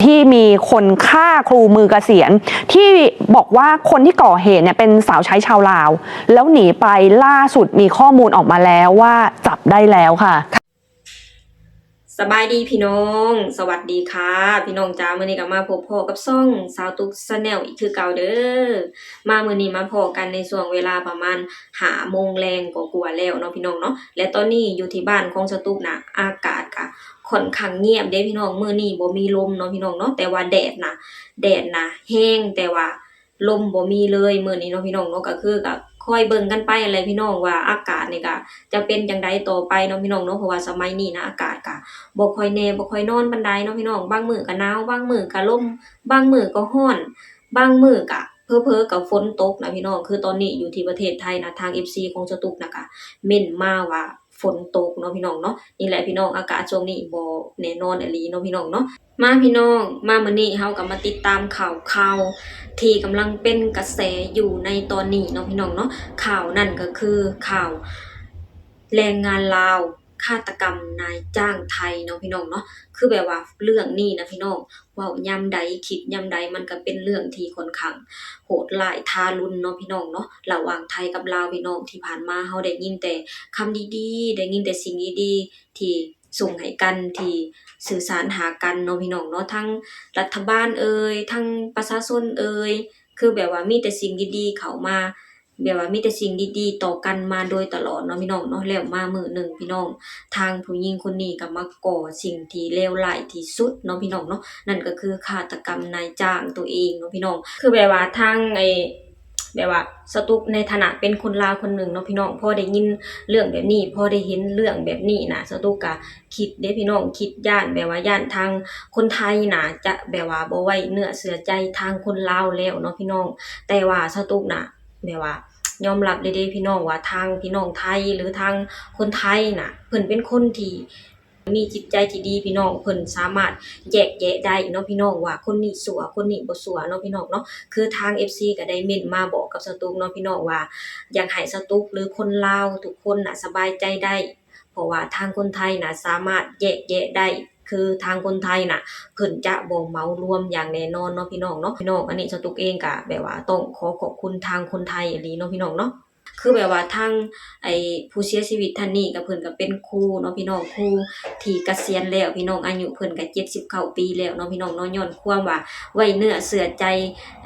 ที่มีคนฆ่าครูมือเกษียณ ที่บอกว่าคนที่ก่อเหตุเนี่ยเป็นสาวใช้ชาวลาว แล้วหนีไป ล่าสุดมีข้อมูลออกมาแล้วว่าจับได้แล้วค่ะ ສະບາຍດີພີ່ນ້ອງ ສະຫວັດດີຄ່ະພີ່ນ້ອງຈ້າ ມື້ນີ້ກໍມາພົບພໍ້ກັບຊ່ອງສາວຕຸກ Channel ອີກຄືເກົ່າເດີ້. ມາມື້ນີ້ມາພໍ້ກັນໃນຊ່ວງເວລາປະມານຫ້າໂມງແລງກວ່າໆແລ້ວເນາະພີ່ນ້ອງເນາະ ແລະຕອນນີ້ຢູ່ທີ່ບ້ານຂອງສາວຕຸກນະ ອາກາດກະຄ່ອນຂ້າງງຽບເດ້ພີ່ນ້ອງ ມື້ນີ້ບໍ່ມີລົມເນາະພີ່ນ້ອງເນາະ ແຕ່ວ່າແດດນະ ແດດນະແຮງ ແຕ່ວ່າ ລົມບໍ່ມີເລີຍມື້ນີ້ເນາະພີ່ນ້ອງເນາະ ກໍຄືກໍຄອຍເບິ່ງກັນໄປຫັ້ນແຫຼະພີ່ນ້ອງ ວ່າອາກາດນີ້ກໍຈະເປັນຈັ່ງໃດຕໍ່ໄປເນາະພີ່ນ້ອງເນາະ ເພາະວ່າສະໄໝນີ້ນະ ອາກາດກໍບໍ່ຄ່ອຍແນ່ບໍ່ຄ່ອຍນອນປານໃດເນາະພີ່ນ້ອງ ບາງມື້ກໍໜາວ ບາງມື້ກໍລົມ ບາງມື້ກໍຮ້ອນ ບາງມື້ກໍເຜີໆກໍຝົນຕົກນະພີ່ນ້ອງ ຄືຕອນນີ້ຢູ່ທີ່ປະເທດໄທນະ ທາງ ເອັຟຊີ ຂອງສາວຕຸກນະ ກໍເມັ້ນມາວ່າ ຝົນຕົກເນາະພີ່ນ້ອງເນາະ ນີ້ແຫຼະພີ່ນ້ອງ ອາກາດຊ່ວງນີ້ບໍ່ແນ່ນອນອີ່ຫຼີເນາະພີ່ນ້ອງເນາະ. ມາພີ່ນ້ອງ ມາມື້ນີ້ເຮົາກໍມາຕິດຕາມຂ່າວຄາວທີ່ກຳລັງເປັນກະແສຢູ່ໃນຕອນນີ້ເນາະພີ່ນ້ອງເນາະ ຂ່າວນັ້ນກໍຄືຂ່າວແຮງງານລາວຄາດຕະກຳນາຍຈ້າງໄທເນາະພີ່ນ້ອງເນາະ ຄືແບບວ່າເລື່ອງນີ້ນະພີ່ນ້ອງ ເວົ້າຍາມໃດ ຄິດຍາມໃດ ມັນກໍເປັນເລື່ອງທີ່ຂ້ອນຂ້າງໂຫດຮ້າຍທາລຸນເນາະພີ່ນ້ອງເນາະ ລະຫວ່າງໄທກັບລາວພີ່ນ້ອງ ທີ່ຜ່ານມາເຮົາໄດ້ຍິນແຕ່ຄຳດີໆ ໄດ້ຍິນແຕ່ສິ່ງດີໆ ທີ່ສົ່ງໃຫ້ກັນ ທີ່ສື່ສານຫາກັນເນາະພີ່ນ້ອງເນາະ ທັງລັດຖະບານເອີຍ ທັງປະຊາຊົນເອີຍ ຄືແບບວ່າມີແຕ່ສິ່ງດີໆເຂົ້າມາ ແບບວ່າມີແຕ່ສິ່ງດີໆຕໍ່ກັນມາໂດຍຕະຫຼອດເນາະພີ່ນ້ອງເນາະ ແລ້ວມາມື້ໜຶ່ງພີ່ນ້ອງ ທາງຜູ້ຍິງຄົນນີ້ກໍມາກໍ່ສິ່ງທີ່ເລວຮ້າຍທີ່ສຸດເນາະພີ່ນ້ອງເນາະ ນັ້ນກໍຄືຄາດຕະກຳນາຍຈ້າງຕົວເອງເນາະພີ່ນ້ອງ ຄືແບບວ່າທາງໄອ້ ແບບວ່າສາວຕຸກໃນຖານະເປັນຄົນລາວຄົນໜຶ່ງເນາະພີ່ນ້ອງ ພໍໄດ້ຍິນເລື່ອງແບບນີ້ ພໍໄດ້ເຫັນເລື່ອງແບບນີ້ນະ ສາວຕຸກກໍຄິດເດ້ພີ່ນ້ອງ ຄິດຢ້ານ ແບບວ່າຢ້ານທາງຄົນໄທນະ ຈະແບບວ່າບໍ່ໄວ້ເນື້ອເຊື່ອໃຈທາງຄົນລາວແລ້ວເນາະພີ່ນ້ອງ ແຕ່ວ່າສາວຕຸກນະ ແບບວ່າຍອມຮັບເລີຍເດ້ພີ່ນ້ອງ ວ່າທາງພີ່ນ້ອງໄທ ຫຼືທາງຄົນໄທນະ ເພິ່ນເປັນຄົນທີ່ ມີຈິດໃຈທີ່ດີພີ່ນ້ອງ ເພິ່ນສາມາດແຍກແຍະໄດ້ເນາະພີ່ນ້ອງ ວ່າຄົນນີ້ຊົ່ວ ຄົນນີ້ບໍ່ຊົ່ວເນາະພີ່ນ້ອງເນາະ ຄືທາງ ເອັຟຊີ ກໍໄດ້ເມັ້ນມາບອກກັບສາວຕຸກເນາະພີ່ນ້ອງ ວ່າຢາກໃຫ້ສາວຕຸກ ຫຼືຄົນລາວທຸກຄົນນະສະບາຍໃຈໄດ້ ເພາະວ່າທາງຄົນໄທນະສາມາດແຍກແຍະໄດ້ ຄືທາງຄົນໄທນະ ເພິ່ນຈະບໍ່ເໝົາລວມຢ່າງແນ່ນອນເນາະພີ່ນ້ອງເນາະ ພີ່ນ້ອງ ອັນນີ້ສາວຕຸກເອງກໍແບບວ່າຕ້ອງຂໍຂອບຄຸນທາງຄົນໄທອີ່ຫຼີເນາະພີ່ນ້ອງເນາະ. ຄືແບບວ່າທາງ ໄອ້ ຜູ້ເສຍຊີວິດທ່ານນີ້ກໍ ເພິ່ນກໍເປັນຄູເນາະພີ່ນ້ອງ ຄູທີ່ກະສຽນແລ້ວພີ່ນ້ອງ ອາຍຸເພິ່ນກໍເຈັດສິບເກົ້າປີແລ້ວເນາະພີ່ນ້ອງເນາະ ຍ້ອນຄວາມວ່າໄວ້ເນື້ອເຊື່ອໃຈ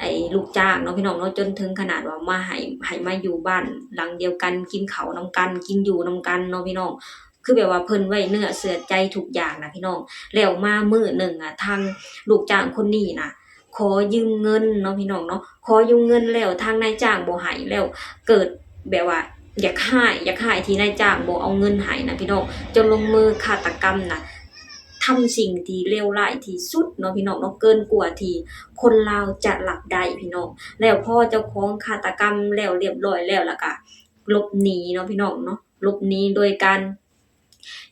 ໄອ້ ລູກຈ້າງເນາະພີ່ນ້ອງເນາະ ຈົນເຖິງຂະໜາດວ່າມາໃຫ້ ໃຫ້ມາຢູ່ບ້ານຫຼັງດຽວກັນ ກິນເຂົ້ານຳກັນ ກິນຢູ່ນຳກັນເນາະພີ່ນ້ອງ ຄືແບບວ່າເພິ່ນໄວ້ເນື້ອເຊື່ອໃຈທຸກຢ່າງນະພີ່ນ້ອງ ແລ້ວມາມື້ໜຶ່ງອະ ທາງລູກຈ້າງຄົນນີ້ນະ ຂໍຢືມເງິນເນາະພີ່ນ້ອງເນາະ ຂໍຢືມເງິນແລ້ວທາງນາຍຈ້າງບໍ່ໃຫ້ ແລ້ວເກີດແບບວ່າຢາກຮ້າຍ ຢາກຮ້າຍທີ່ນາຍຈ້າງບໍ່ເອົາເງິນໃຫ້ນະພີ່ນ້ອງ ຈົນລົງມືຄາດຕະກຳນະ ທຳສິ່ງທີ່ເລວຮ້າຍທີ່ສຸດເນາະພີ່ນ້ອງເນາະ ເກີນກວ່າທີ່ຄົນລາວຈະຮັບໄດ້ພີ່ນ້ອງ ແລ້ວພໍເຈົ້າຂອງຄາດຕະກຳແລ້ວລຽບຮ້ອຍແລ້ວ ແລ້ວກະຫຼົບໜີເນາະພີ່ນ້ອງເນາະ ຫຼົບໜີໂດຍການ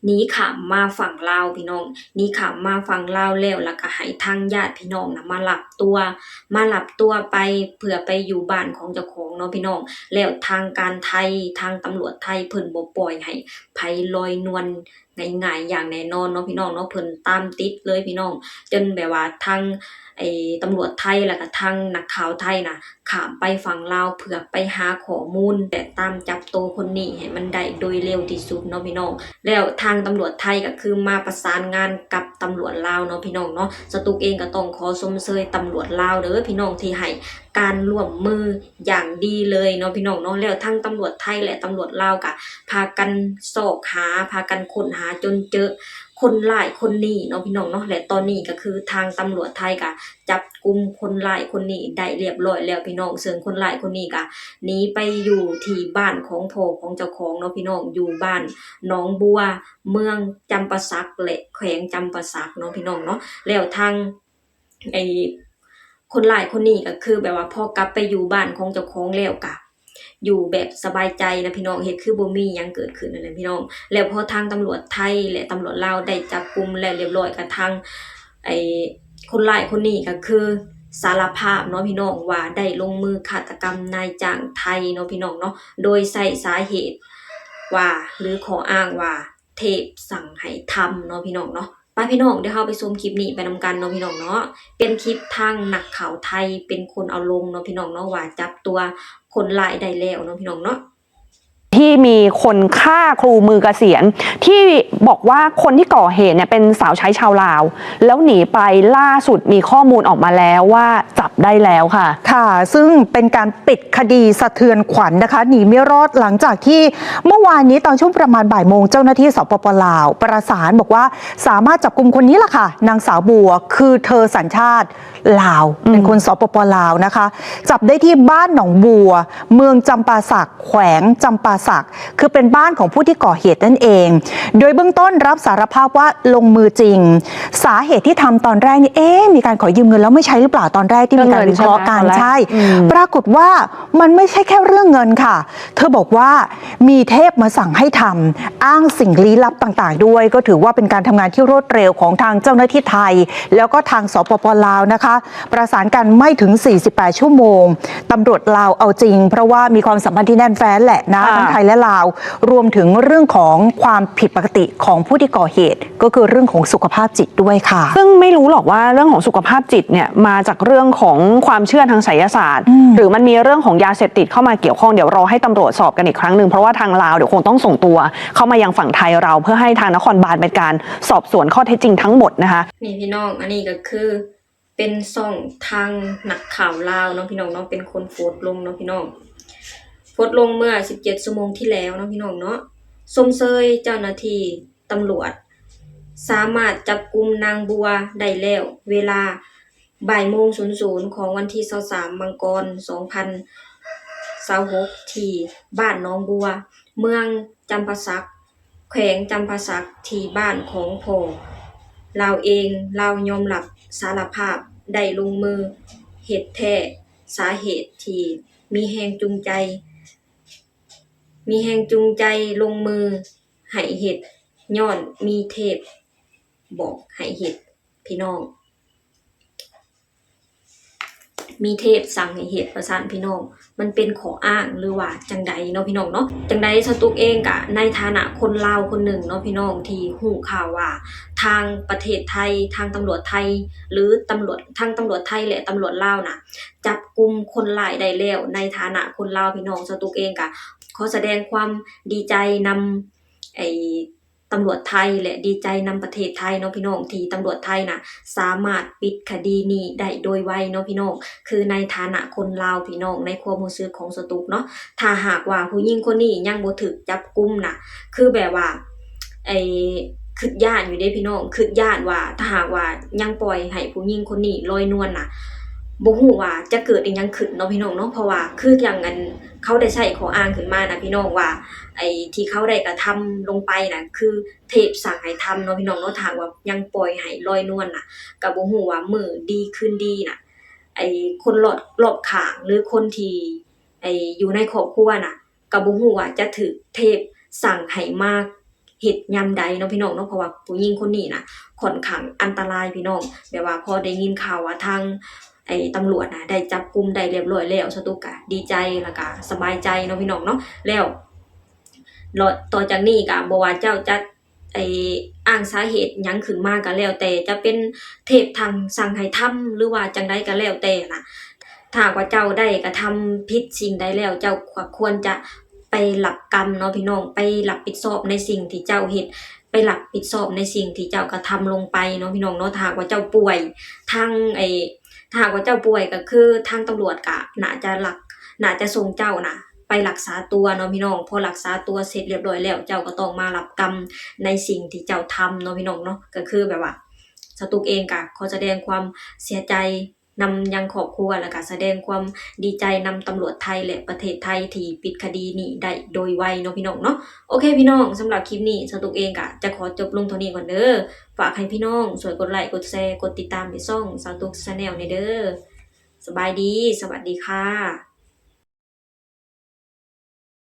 ໜີຂ້າມມາຝັ່ງລາວພີ່ນ້ອງ ໜີຂ້າມມາຝັ່ງລາວແລ້ວ ແລ້ວກໍໃຫ້ທາງຍາດພີ່ນ້ອງນະມາຮັບຕົວ ມາຮັບຕົວໄປ ເພື່ອໄປຢູ່ບ້ານຂອງເຈົ້າຂອງເນາະພີ່ນ້ອງ ແລ້ວທາງການໄທ ທາງຕຳຫຼວດໄທເພິ່ນບໍ່ປ່ອຍໃຫ້ໃຜລອຍນວນງ່າຍໆຢ່າງແນ່ນອນເນາະພີ່ນ້ອງເນາະ ເພິ່ນຕາມຕິດເລີຍພີ່ນ້ອງ ຈົນແບບວ່າທາງ ໄອ້ຕຳຫຼວດໄທ ແລ້ວກໍທາງນັກຂ່າວໄທນະ ຂ້າມໄປຝັ່ງລາວ ເພື່ອໄປຫາຂໍ້ມູນ ແລະ ຕາມຈັບໂຕຄົນນີ້ໃຫ້ມັນໄດ້ໂດຍເລັວທີ່ສຸດເນາະພີ່ນ້ອງ ແລ້ວທາງຕຳຫຼວດໄທກໍຄືມາປະສານງານກັບຕຳຫຼວດລາວເນາະພີ່ນ້ອງເນາະ ສະຕຸກເອງກໍຕ້ອງຂໍຊົມເຊີຍຕຳຫຼວດລາວເດີ້ພີ່ນ້ອງ ທີ່ໃຫ້ການຮ່ວມມືຢ່າງດີເລີຍເນາະພີ່ນ້ອງເນາະ ແລ້ວທັງຕຳຫຼວດໄທ ແລະ ຕຳຫຼວດລາວກໍພາກັນຊອກຫາ ພາກັນຄົ້ນຫາຈົນເຈີ ຄົນຮ້າຍຄົນນີ້ເນາະພີ່ນ້ອງເນາະ ແລະ ຕອນນີ້ກໍຄືທາງຕຳຫຼວດໄທກໍຈັບກຸມຄົນຮ້າຍຄົນນີ້ໄດ້ລຽບຮ້ອຍແລ້ວພີ່ນ້ອງ ເຊິ່ງຄົນຮ້າຍຄົນນີ້ກໍໜີໄປຢູ່ທີ່ບ້ານຂອງພໍ່ຂອງເຈົ້າຂອງເນາະພີ່ນ້ອງ ຢູ່ບ້ານໜອງບົວ ເມືອງຈຳປາສັກ ແລະ ແຂວງຈຳປາສັກເນາະພີ່ນ້ອງເນາະ ແລ້ວທາງ ໄອ້ຄົນຮ້າຍຄົນນີ້ກໍຄືແບບວ່າພໍກັບໄປຢູ່ບ້ານຂອງເຈົ້າຂອງແລ້ວກະຢູ່ແບບສະບາຍໃຈນະພີ່ນ້ອງ ເຮັດຄືບໍ່ມີຫຍັງເກີດຂຶ້ນຫັ້ນແຫຼະພີ່ນ້ອງ ແລ້ວພໍທາງຕຳຫຼວດໄທ ແລະ ຕຳຫຼວດລາວໄດ້ຈັບກຸມແລ້ວລຽບຮ້ອຍ ກະທາງ ໄອ້ຄົນຮ້າຍຄົນນີ້ກໍຄືສາລະພາບເນາະພີ່ນ້ອງ ວ່າໄດ້ລົງມືຄາດຕະກຳນາຍຈ້າງໄທເນາະພີ່ນ້ອງເນາະ ໂດຍໃຊ້ສາເຫດວ່າ ຫຼື ຂໍ້ອ້າງວ່າ ເທບສັ່ງໃຫ້ທຳເນາະພີ່ນ້ອງເນາະ ໄປພີ່ນ້ອງ ດຽວເຮົາໄປຊົມຄລິບນີ້ໄປນຳກັນເນາະພີ່ນ້ອງເນາະ. ເປັນຄລິບທາງນັກຂ່າວໄທເປັນຄົນເອົາລົງເນາະພີ່ນ້ອງເນາະ ວ່າຈັບຕົວຄົນຮ້າຍໄດ້ແລ້ວເນາະພີ່ນ້ອງເນາະ. ที่มีคนฆ่าครูมือเกษียณ ที่บอกว่าคนที่ก่อเหตุเนี่ยเป็นสาวใช้ชาวลาว แล้วหนีไป ล่าสุดมีข้อมูลออกมาแล้วว่าจับได้แล้วค่ะ ค่ะ ซึ่งเป็นการปิดคดีสะเทือนขวัญนะคะ หนีไม่รอด หลังจากที่เมื่อวานนี้ตอนช่วงประมาณบ่ายโมง เจ้าหน้าที่ สปป ลาว ประสานบอกว่าสามารถจับกุมคนนี้ล่ะค่ะ นางสาวบัว คือเธอสัญชาติ ลาว เป็นคน สปป ลาว นะคะ จับได้ที่บ้านหนองบัว เมืองจำปาสัก แขวงจำปาสัก คือเป็นบ้านของผู้ที่ก่อเหตุนั่นเอง โดยเบื้องต้นรับสารภาพว่าลงมือจริง สาเหตุที่ทำตอนแรกนี่ เอ๊ะ มีการขอยืมเงินแล้วไม่ใช่หรือเปล่า ตอนแรกที่มีการวิเคราะห์กัน ใช่ ปรากฏว่ามันไม่ใช่แค่เรื่องเงินค่ะ เธอบอกว่ามีเทพมาสั่งให้ทำ อ้างสิ่งลี้ลับต่างๆ ด้วย ก็ถือว่าเป็นการทำงานที่รวดเร็วของทางเจ้าหน้าที่ไทย แล้วก็ทาง สปป ลาว นะคะ ประสานกันไม่ถึง สี่สิบแปด ชั่วโมง ตำรวจลาวเอาจริง เพราะว่ามีความสัมพันธ์ที่แน่นแฟ้นแหละนะ ทั้งไทยและลาว รวมถึงเรื่องของความผิดปกติของผู้ที่ก่อเหตุ ก็คือเรื่องของสุขภาพจิตด้วยค่ะ ซึ่งไม่รู้หรอกว่าเรื่องของสุขภาพจิตเนี่ยมาจากเรื่องของความเชื่อทางไสยศาสตร์ หรือมันมีเรื่องของยาเสพติดเข้ามาเกี่ยวข้อง เดี๋ยวรอให้ตำรวจสอบกันอีกครั้งหนึ่ง เพราะว่าทางลาวเดี๋ยวคงต้องส่งตัวเข้ามายังฝั่งไทยเรา เพื่อให้ทางนครบาลเป็นการสอบสวนข้อเท็จจริงทั้งหมดนะคะ ນີ້ພີ່ນ້ອງ ອັນນີ້ກໍຄື ເປັນຊ່ອງທາງນັກຂ່າວລາວເນາະພີ່ນ້ອງເນາະ ເປັນຄົນໂພສລົງເນາະພີ່ນ້ອງ ໂພສລົງເມື່ອສິບເຈັດຊົ່ວໂມງທີ່ແລ້ວເນາະພີ່ນ້ອງເນາະ. ຊົມເຊີຍເຈົ້າໜ້າທີ່ຕຳຫຼວດ ສາມາດຈັບກຸມນາງບົວໄດ້ແລ້ວ ເວລາບ່າຍໂມງສູນສູນຂອງວັນທີຊາວສາມ ມັງກອນ ສອງພັນຊາວຫົກ ທີ່ບ້ານໜອງບົວ ເມືອງຈຳປາສັກ ແຂວງຈຳປາສັກ ທີ່ບ້ານຂອງພໍ່ລາວເອງ, ລາວຍອມຮັບສາລະພາບໄດ້ລົງມືເຮັດແທ້. ສາເຫດທີ່ມີແຮງຈູງໃຈ, ມີແຮງຈູງໃຈລົງມືໃຫ້ເຮັດ ຍ້ອນມີເທບບອກໃຫ້ເຮັດ ພີ່ນ້ອງ. ມີເທບສັ່ງໃຫ້ເຮັດວ່າຊັ້ນພີ່ນ້ອງ ມັນເປັນຂໍ້ອ້າງ ຫຼືວ່າຈັ່ງໃດເນາະພີ່ນ້ອງເນາະ. ຈັ່ງໃດສາວຕຸກເອງກະໃນຖານະຄົນລາວຄົນໜຶ່ງເນາະພີ່ນ້ອງ ທີ່ຮູ້ຂ່າວວ່າທາງປະເທດໄທ ທາງຕຳຫຼວດໄທ ຫຼືຕຳຫຼວດ ທັງຕຳຫຼວດໄທ ແລະຕຳຫຼວດລາວນະ ຈັບກຸມຄົນຮ້າຍໄດ້ແລ້ວ. ໃນຖານະຄົນລາວພີ່ນ້ອງ ສາວຕຸກເອງກະຂໍສະແດງຄວາມດີໃຈນຳ ໄອ້ ຕຳຫຼວດໄທ ແລະ ດີໃຈນຳປະເທດໄທເນາະພີ່ນ້ອງ ທີ່ຕຳຫຼວດໄທນະ ສາມາດປິດຄະດີນີ້ໄດ້ໂດຍໄວເນາະພີ່ນ້ອງ. ຄືໃນຖານະຄົນລາວພີ່ນ້ອງ ໃນຄວາມຮູ້ສຶກຂອງສາວຕຸກເນາະ ຖ້າຫາກວ່າຜູ້ຍິງຄົນນີ້ຍັງບໍ່ຖືກຈັບກຸມນະ ຄືແບບວ່າ ໄອ້ ຄິດຢ້ານຢູ່ເດ້ພີ່ນ້ອງ ຄິດຢ້ານວ່າ ຖ້າຫາກວ່າຍັງປ່ອຍໃຫ້ຜູ້ຍິງຄົນນີ້ລອຍນວນນະ ບໍ່ຮູ້ວ່າຈະເກີດອີ່ຫຍັງຂຶ້ນເນາະພີ່ນ້ອງເນາະ. ເພາະວ່າຄືຈັ່ງ ອັນ ເຂົາໄດ້ໃຊ້ຂໍ້ອ້າງຂຶ້ນມານະພີ່ນ້ອງວ່າ ໄອ້ທີ່ເຂົາໄດ້ກະທຳລົງໄປນະ ຄືເທບສັ່ງໃຫ້ທຳເນາະພີ່ນ້ອງເນາະ. ຖ້າຫາກວ່າຍັງປ່ອຍໃຫ້ລອຍນວນນະ ກະບໍ່ຮູ້ວ່າມື້ດີຄືນດີນະ ໄອ້ຄົນລອບ ລອບຂ້າງ ຫຼືຄົນທີ່ ໄອ້ຢູ່ໃນຄອບຄົວນະ ກະບໍ່ຮູ້ວ່າຈະຖືກເທບສັ່ງໃຫ້ມາເຮັດຍາມໃດເນາະພີ່ນ້ອງເນາະ. ເພາະວ່າຜູ້ຍິງຄົນນີ້ນະ ຂ້ອນຂ້າງອັນຕະລາຍພີ່ນ້ອງ. ແບບວ່າພໍໄດ້ຍິນຂ່າວວ່າທາງ ໄອ້ຕຳຫຼວດນະ ໄດ້ຈັບກຸມໄດ້ລຽບລ້ອຍແລ້ວ ສາວຕຸກກະດີໃຈ ແລ້ວກະສະບາຍໃຈເນາະພີ່ນ້ອງເນາະ. ແລ້ວ ຕໍ່ຈາກນີ້ກະບໍ່ວ່າເຈົ້າຈະ ໄອ້ອ້າງສາເຫດຫຍັງຂຶ້ນມາກະແລ້ວແຕ່ ຈະເປັນເທບທາງສັ່ງໃຫ້ທຳ ຫຼືວ່າຈັ່ງໃດກະແລ້ວແຕ່ນະ ຖ້າຫາກວ່າເຈົ້າໄດ້ກະທຳຜິດສິ່ງໃດແລ້ວ ເຈົ້າກໍຄວນຈະໄປຮັບກຳເນາະພີ່ນ້ອງ ໄປຮັບຜິດຊອບໃນສິ່ງທີ່ເຈົ້າເຮັດ ໄປຮັບຜິດຊອບໃນສິ່ງທີ່ເຈົ້າກະທຳລົງໄປເນາະພີ່ນ້ອງເນາະ. ຖ້າຫາກວ່າເຈົ້າປ່ວຍ ທາງ ໄອ້ ຖ້າຫາກວ່າເຈົ້າປ່ວຍກະຄືທາງຕຳຫຼວດກະໜ້າຈະລັກ ໜ້າຈະສົ່ງເຈົ້ານະໄປຮັກສາຕົວເນາະພີ່ນ້ອງ. ພໍຮັກສາຕົວເສັດລຽບລ້ອຍແລ້ວ ເຈົ້າກໍຕ້ອງມາຮັບກຳໃນສິ່ງທີ່ເຈົ້າທຳເນາະພີ່ນ້ອງເນາະ. ກະຄືແບບວ່າ ສາວຕຸກເອງກະຂໍສະແດງຄວາມເສຍໃຈນຳຍັງຄອບຄົວ ແລ້ວກະສະແດງຄວາມດີໃຈນຳຕຳຫຼວດໄທ ແລະ ປະເທດໄທທີ່ປິດຄະດີນີ້ໄດ້ໂດຍໄວເນາະພີ່ນ້ອງເນາະ. ໂອເຄພີ່ນ້ອງ ສຳລັບຄລິບນີ້ ສາວຕຸກເອງກະຈະຂໍຈົບລົງເທົ່ານີ້ກ່ອນເດີ. ຝາກໃຫ້ພີ່ນ້ອງຊ່ວຍກົດໄລ ກົດແຊ ກົດຕິດຕາມໃຫ້ຊ່ອງສາວຕຸກ Channel ແດ່ເດີ. ສະບາຍດີ ສະຫວັດດີຄ່ະ.